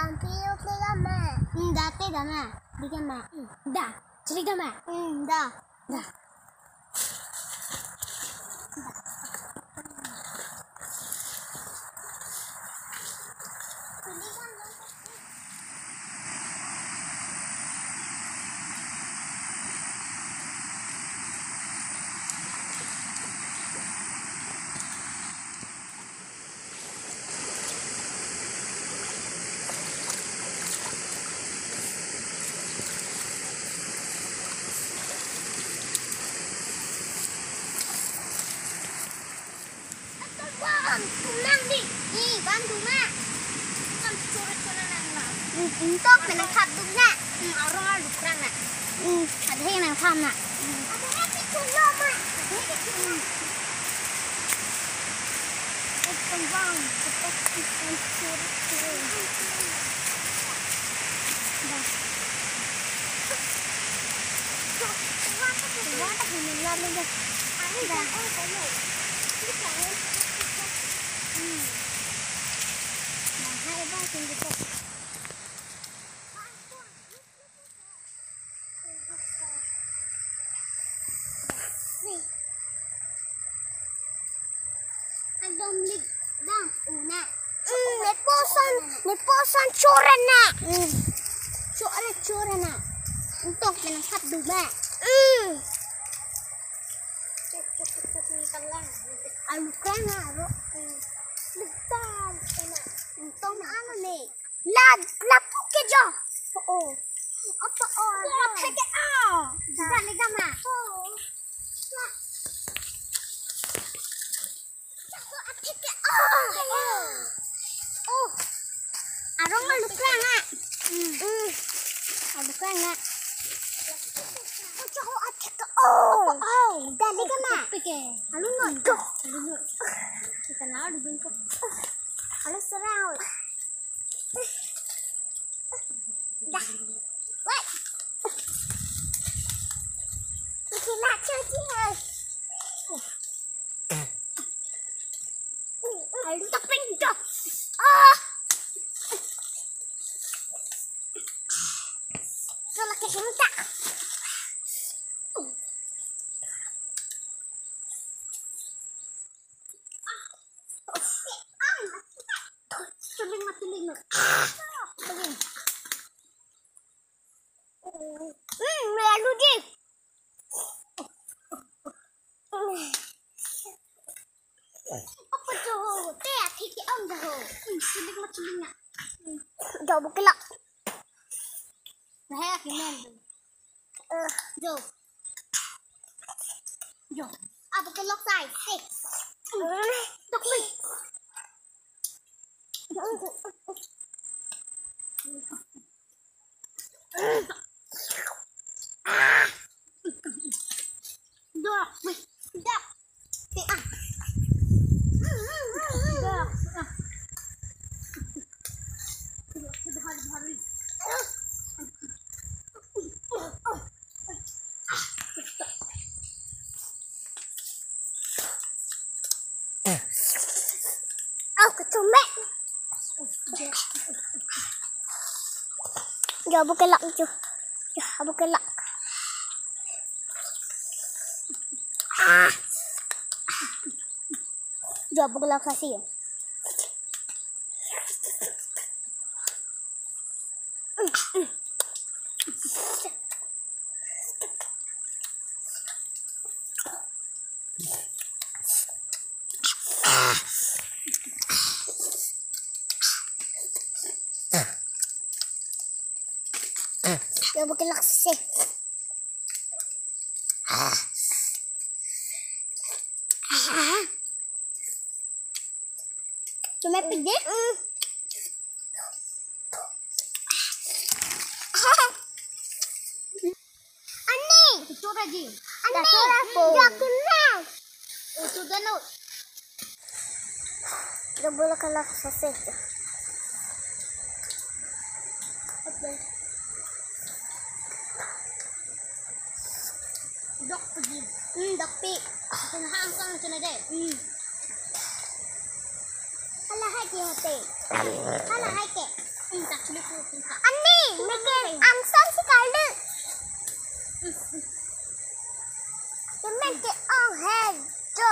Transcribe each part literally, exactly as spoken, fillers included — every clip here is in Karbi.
Ampi yuk lega ma. Hmm, da te da ma. Lega ma. Hmm, da. Chili da ma. Hmm, da. Da. Bang, tum nang di. Ni, bang, tum na. Bang, chura, chura nang na. Hmm, entok, menang khap duk na. Hmm, arong alu krang na. Hmm, ada yang nang khap na. Hmm. Ada yang nang khap na. Hmm. Bang, cepat, cepat, chura, chura. Bang. Bang. Ekdom lik dam una. Hmm, ne poson, ne poson chora na. Hmm. Chora, chora na. Entok menang khap duk ba. Hmm. Alu krang na ro. Hmm. Lik dam una. Entok na ano ne. La, lapu ke jo. Oh. Apa oh? Lapu ke ah. Dali dama. Oh. Lapu ke ah. Oh. Arong alu krang ah. Hmm. Alu krang ah. Oh, chako atik oh. Oh. Dali dama. Pike. Alu no. Alu no. Kita na alu bingko. Alu serau. Dah. Wait. Bikin nak cuci, eh. Aduh, tak pinggang. Ah. Salah ke hentak. Suling mati lima. Hmm, lalu di. Apa tu? Te atik ke om dah. Hmm, suling mati lima. Jauh bukilak. Bahaya kimen. Eh, jo. Jo. Apa kelok sai? Eh. Tok ni. Dok. Dok. Aw, kecumek. Jo, abu kelak jo. Jo, abu kelak. Ah. Jo, abu kelak sasi. Jo, abu kelak sasi. Cuma pede. Ani. Itu lagi. Ani. Dasar apa? Jakin lang. Itu dano. Dia boleh kalah sase. Apa? Dok pergi. Hmm, dok pi. Tengah angkang sana deh. Hmm. Hala hai ke hate. Hala hai ke. Ani, neke angsan si karlu. Neke ong he jo.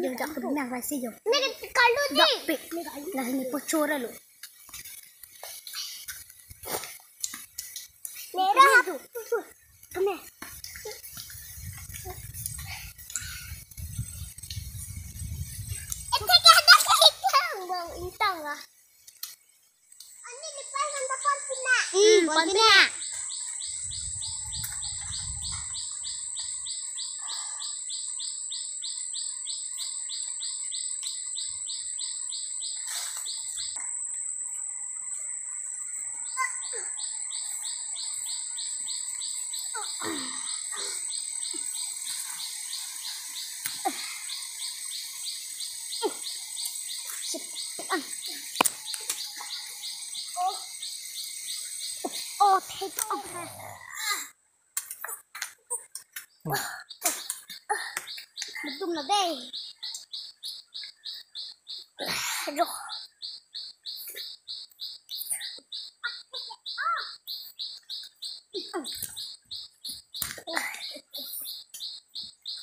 Yo, jak ke bimang rasi yo. Neke karlu ji. Jak pe. Lah, ne pochora lo. Nera. Kame. Ete ke ada ke ikan bang intang lah. Ani, lepas nanda pon pina. Hmm, pon pina. Oh, oh, take off. Betul na deh. Aduh.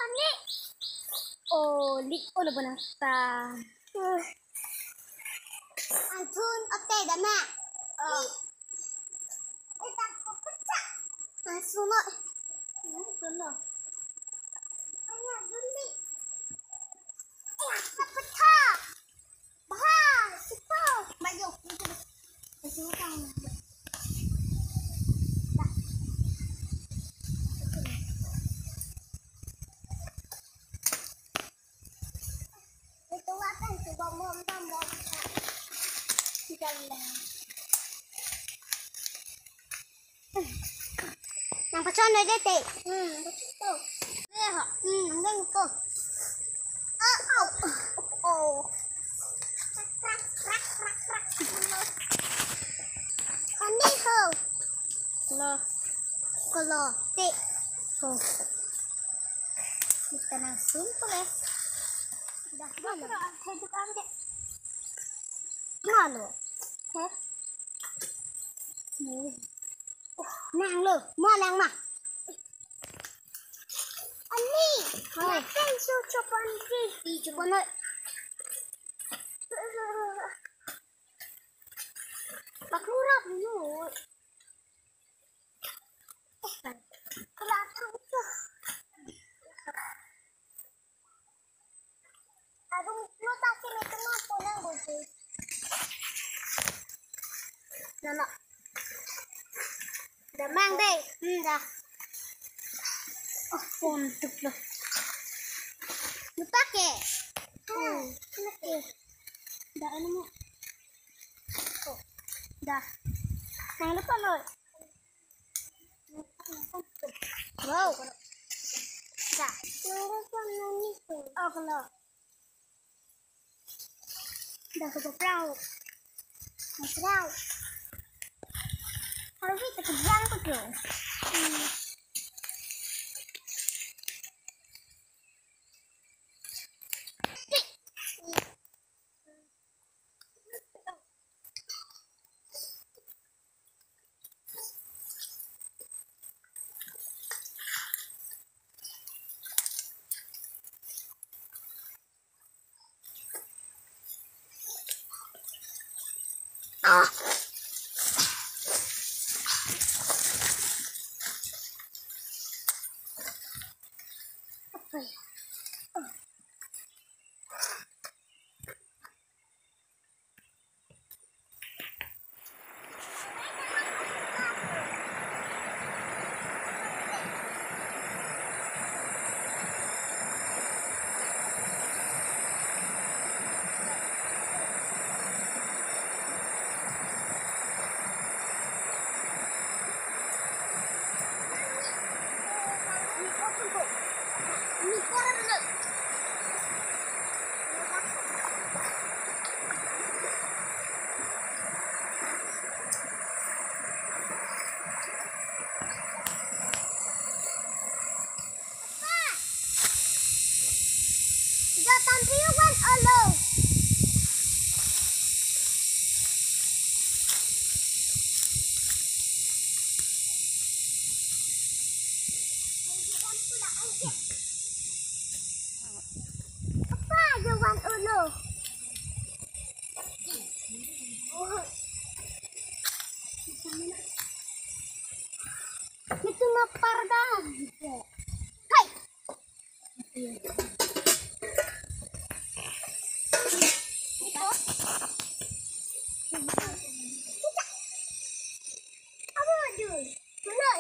Ani. Oh, lik, oh, lo bonasta. Anthun ote dama. Oh. Eta ko pecah. Langsung lo. Langsung lo. Hanya dulu. Eh, pecah. Bah, situ. Bayu. Itu. Itu kan. Dah. Ito wa kan coba mau tambah. Kita bilang. Nang pachon noi dete. Hmm, pachon to. Eh, ha. Hmm, nang ko. Oh, oh. Oh. Krak, krak, krak, krak. Kami ho. Lo. Kolo. Te. Ho. Kita langsung pule. Dah, mana? Mana? Hah? Nang lo, ma nang ma. Ani, hai. Makan su chopon di. Di chopon na. Paklurap dulu. Kelakang tu. Aduh, lu tak sini tengah pulang bos. Nana. Damang deh. Hmm, dah. Oh, untuk lo. Lupa ke? Hmm, oke. Dah, anu mo. Oh, dah. Nang lupa lo. Wow. Dah. Oh, kalau. Dah keprau. Keprau. Kalau kita keprau tu tu. Hmm. Jatan piu wan olo. Apa aja wan olo. Itu mah parda. Hai. Apa maju? Mana?